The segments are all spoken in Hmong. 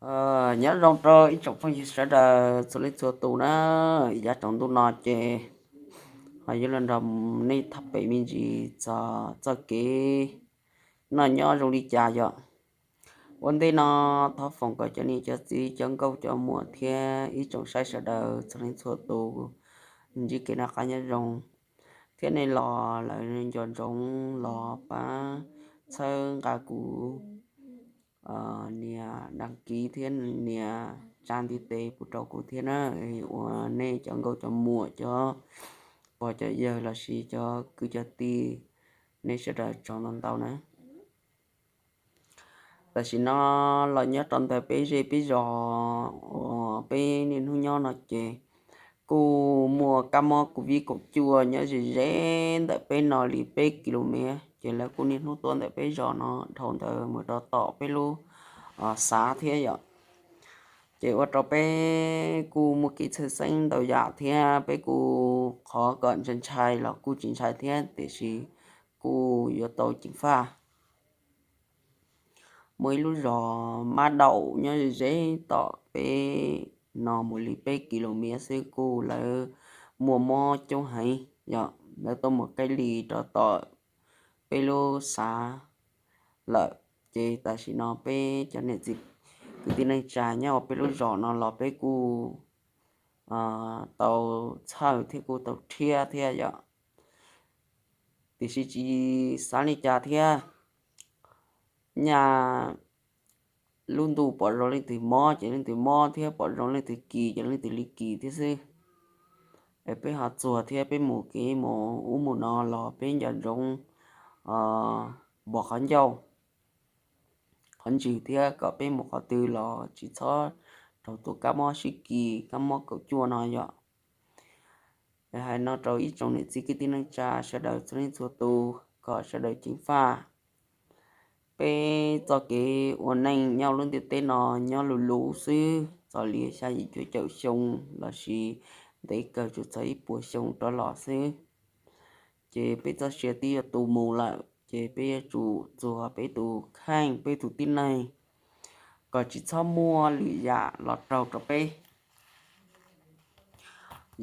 Nyob zoo rau ib tsoom phooj ywg sawv daws txhua leej txhua tus na. Yav tsaus ntuj no ces ho yuav los nrog nej tham pem me ntsis txog txoj kev noj nyob zoo li cas yom. Ua ntej no thov foom kom cov niam cov txiv cov nkauj cov muam thiab ib tsoom saib sawv daws txhua leej txhua tus ntsib kev noj qab nyob zoo, thiab nej los lawm nco ntsoov los pab txhawb nqa kuv nias đăng ký thiab nias tsa ntiv tes pub rau kuv thiab na. Ua nej cov nkauj cov muam cov pog cov yawg los sis cov kwv cov tij, nej sawv daws tsaug ntau ntau na. Tam sim no los nyob rau ntawm peb zej peb zos uas peb niaj hnub nyob no ces kuj muaj kab mob covid kaum cuaj nyob ze ze ntawm peb no li peb kis lus mev, ces lawv kuj niaj hnub tuaj ntawm peb zos no dhau ntawd mus rau tom peb lub xav thiab yom. Ces ua rau peb kuj muaj kev txhawj xeeb ntau yam thiab peb kuj qhov kom ntshai ntshai los kuj tsis ntshai thiab, tiam sis kuj yuav tau ceev faj. Muaj ib lub zos mab daum nyob ze ze tom peb no mus li peb kis lus mev xwb, kuj lawv muaj mob coob heev yom, lawv tuaj mus cách ly rau tom peb lub xav lawm. Ces tam sim no peb cov niam txiv kwv tij neej tsa nyob ua peb lub zos no los peb kuj tau txhawj thiab kuj tau rhiab thiab yom. Tiam sis tsis xav li cas thiab, nyaj lub ntuj pom zoo leej twg mob ces leej twg mob thiab, pom zoo leej twg kis ces leej twg li kis thiab xwb. Es peb ho txuag thiab peb mus kev mus ub mus no los peb nco ntsoov npog qhov ncauj qhov ntswg thiab kom peb mus qhov twg los tsis txhob raug tus kab mob sib kis kab mob kaum cuaj no yom. Hais no rau ib tsoom niam txiv kwv tij neej tsa sawv daws txhua leej txhua tus kom sawv daws ceev faj. Peb txoj kev ua neej nyob lub ntiaj teb no nyob luv luv xwb, txog li xya yim cuaj caum xyoo los sis ntev kawg tsuas txog ib puas xyoo rov los xwb. Ces peb txoj sia twb yuav tu mus lawm ces peb yuav tsum txuag peb tus kheej peb tus tib neeg kom tsis txhob muaj lwm yam los raug rau peb.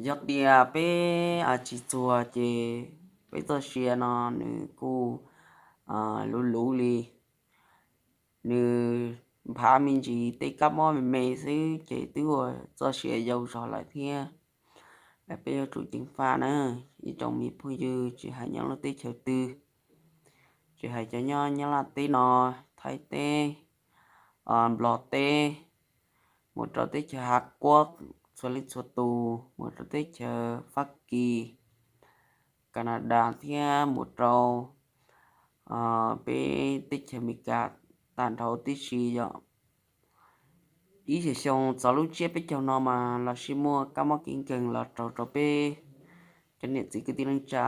Yog tias peb tsis txuag ces peb txoj sia no nws kuj luv luv li, nws nphav me ntsis tej kab mob me me xwb ces twb ua txoj sia yau zog lawm thiab. Peb yuav tsum ceev faj na, ib tsoom me phooj ywg tsis hais nyob lub teb chaws twg, tsis hais cov nyob Nyab Laj teb no, Thaib teb, Nplog teb, mus rau teb chaws Hav Kuab txhua leej txhua tus, mus rau teb chaws Fab Kis, Canada thiab mus rau peb teb chaws Amelikas tag nrho tib si yom. Ib xyoos xyoo txog lub tsiab peb caug no mas los sib muaj kab mob kev nkeeg los raug rau peb cov niam txiv kwv tij neej tsa.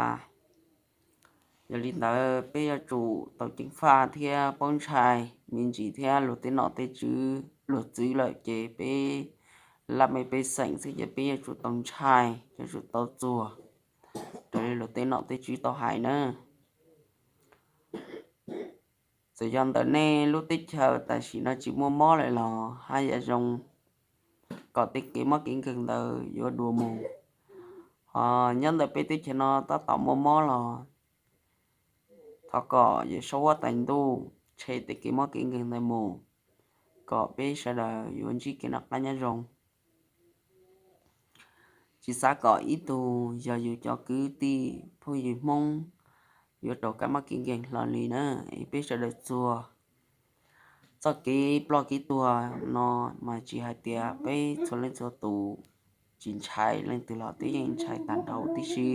Yog li ntawd peb yuav tsum tau ceev faj thiab paub ntshai me ntsis thiab luag tej nom tej tswv luag txwv lawm ces peb laj mej pej xeem xwb ces peb yuav tsum tau ntshai, yuav tsum tau txuag raws li luag tej nom tej tswv tau hais na. Txawm yog ntawm nej lub teb chaws tam sim no tsis muaj mob lawm los haj yam zoo kom tej kev mob kev nkeeg ntawd yuav dua mus. Ho nyob ntawm peb teb chaws no tab tom muaj mob los thov kom Yawm Saub Huab Tais Ntuj tshem tej kev mob kev nkeeg ntawd mus, kom peb sawv daws yuav ntsib kev noj qab nyob zoo. Tsis xav kom ib tug yog yus cov kwv tij phooj ywg Hmoob yuav raug kab mob kev nkeeg hlo li na. Es peb sawv daws txuag. Txoj kev ploj kev tuag no mas tsis hais tias peb txhua leej txhua tus tsis ntshai, leej twg los twb yeej ntshai tag nrho tib si.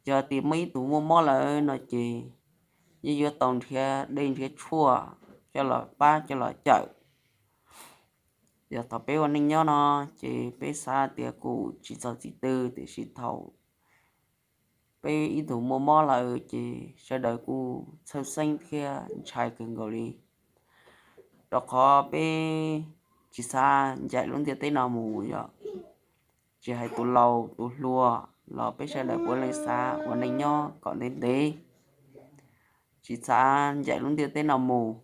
Yog tias muaj ib tug muaj mob lawm no ces yeej yuav tau nrhiav dej nrhiav tshuaj coj los pab coj los cawm. Yog thaum peb ua neej nyob no ces peb xav tias kuj tsis txog txij twg, tiam sis thaum peb ib tug muaj mob lawm ces sawv daws kuj txhawj xeeb thiab ntshai kawg nkaus li, rau qhov peb tsis xav ncaim lub ntiaj teb no mus yom. Tsis hais tus laus tus hluas los peb sawv daws puav leej xav ua neej nyob kom ntev ntev, tsis xav ncaim lub ntiaj teb no mus.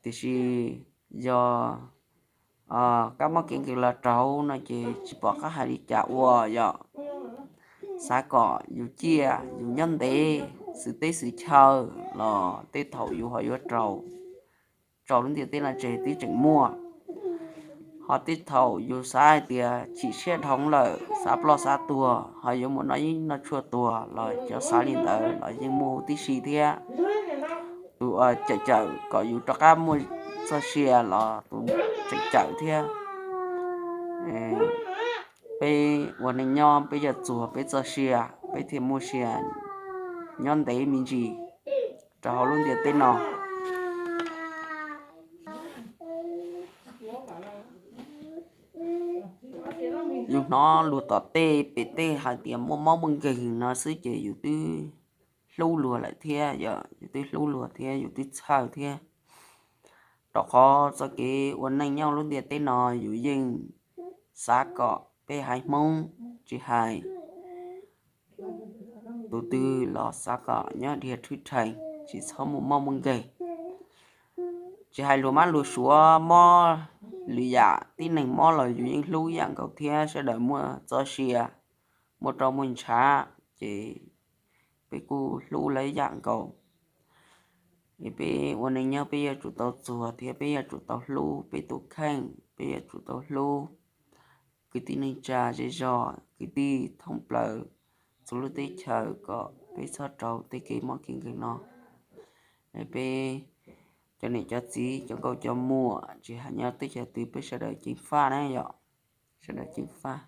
Tiam sis yog kab mob kev nkees los raug no ces tsis pom qab hais li cas ua yom. Xav kom yus ciaj yus nyob ntev xwm teb xwm chaw los tej thaum yus ho yuav raug, raug lub ntiaj teb no tseg twb tseem muaj. Ho tej thaum yus xav hais tias chim siab dhau lawm, xav ploj xav tuag, ho yuav mus noj yeeb noj tshuaj tuag los cov xav li ntawd los yeej muaj huv tib si thiab. Tus cawm cawm kom yus rov qab muaj txoj sia los tus tseem cawm thiab. Peb ua neej nyob peb yuav txuag peb txoj sia, peb thiaj muaj sia nyob ntev me ntsis rau hauv lub ntiaj teb no. Yus hnov luag tom tej pem tej hais tias muaj mob muaj nkeeg no xwb ces yus twb hlub luag lawm thiab, yus twb hlub luag thiab yus twb txhawj thiab. Rau qhov txoj kev ua neej nyob lub ntiaj teb no yus yeej xav kom peb haiv Hmoob tsis hais tus twg los xav kom nyob dhia rhwb rhees, tsis txhob muaj mob muaj nkeeg. Tsis hais luag mab luag suav mob, lwm yam tib neeg mob los yus yeej hlub ib yam nkaus thiab. Sawv daws muaj txoj sia, muaj roj muaj ntshav ces peb kuj hlub lawv ib yam nkaus. Es peb ua neej nyob peb yuav tsum tau txuag thiab peb yuav tsum tau hlub peb tus kheej, peb yuav tsum tau hlub kwv tij neej tsa zej zog, kwv tij thoob plaws txhua lub teb chaws kom peb txhob raug tej kev mob kev nkeeg no. Peb cov niam cov txiv cov nkauj cov muam tsis hais nyob teb chaws twg peb sawv daws ceev faj na yom. Sawv daws ceev faj,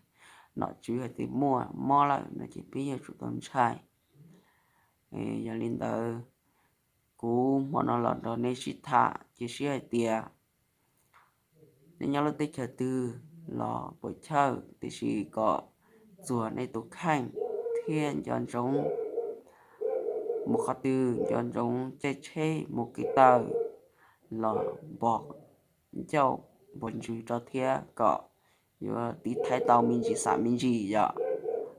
nom tswv hais tias muaj mob lawm no ces peb yuav tsum tau ntshai. Yog li ntawd, kuv hmo no los nrog nej sib tham cia siab hais tias nej nyob lub teb chaws twg los puas chawj, tiam sis kom txuag nej tus kheej thiab nco ntsoov mus qhov twg, nco ntsoov caij tsheb mus kev taw los npog ncauj npog ntsws rau thiab kom yuav tiv thaiv tau me ntsis xam me ntsis yom,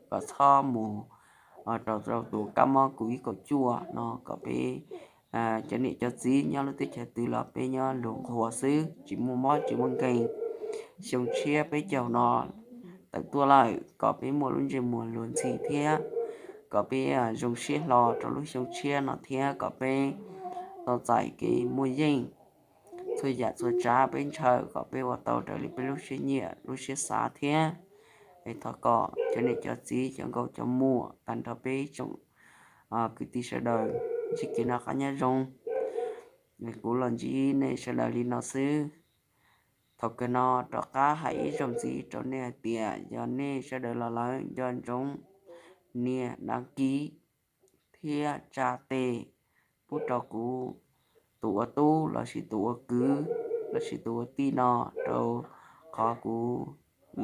kom txhob mus rau rau tus kab mob covid kaum cuaj no. Kom peb cov niam cov txiv nyob lub teb chaws twg los peb nyob luag nquag xwb, tsis muaj mob tsis muaj nkeeg. Xyoo tshiab peb caug no tawm tuaj lawm, kom peb muaj lub ntsej muag luag ntxhi thiab kom peb zoo siab hlo rau lub xyoo tshiab no thiab kom peb tau txais kev muaj yeej. Txhua yam txhua tsav peb ntshaw kom peb ua tau raws li peb lub siab nyiam lub siab xav thiab. Es thov kom cov niam cov txiv cov nkauj cov muam tag nrho peb tsoom kwv tij sawv daws ntsib kev noj qab nyob zoo. Kuv los ntsib nej sawv daws li no xwb. Thaum kawg no rov qab hais ib zaug ntxiv rau nej hais tias yog nej sawv daws los lawm nco ntsoov nias đăng ký thiab tsa tes pub rau kuv tus ua tub lossis tus ua kwv lossis tus ua tij no, rau qhov kuv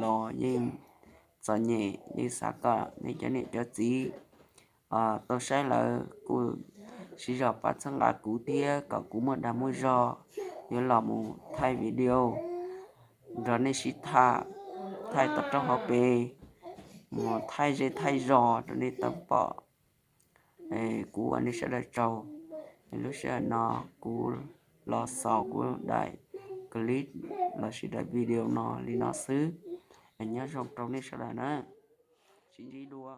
los yeej txom nyem, yeej xav kom nej cov niam cov txiv tau saib lawm kuj siv zog pab txhawb nqa kuv thiab kom kuv muaj dag muaj zog yuav los mus thaij video nrog nej sib tham, thaij toj roob hauv pes, mus thaij zej thaij zos rau nej tau pom. Kuv ua nej sawv daws tsaug. Lub sij hawm no kuv los xaus kuv daim clip lossis daim video no li no xwb. Nyob zoo rau nej sawv daws na. Sib ntsib dua.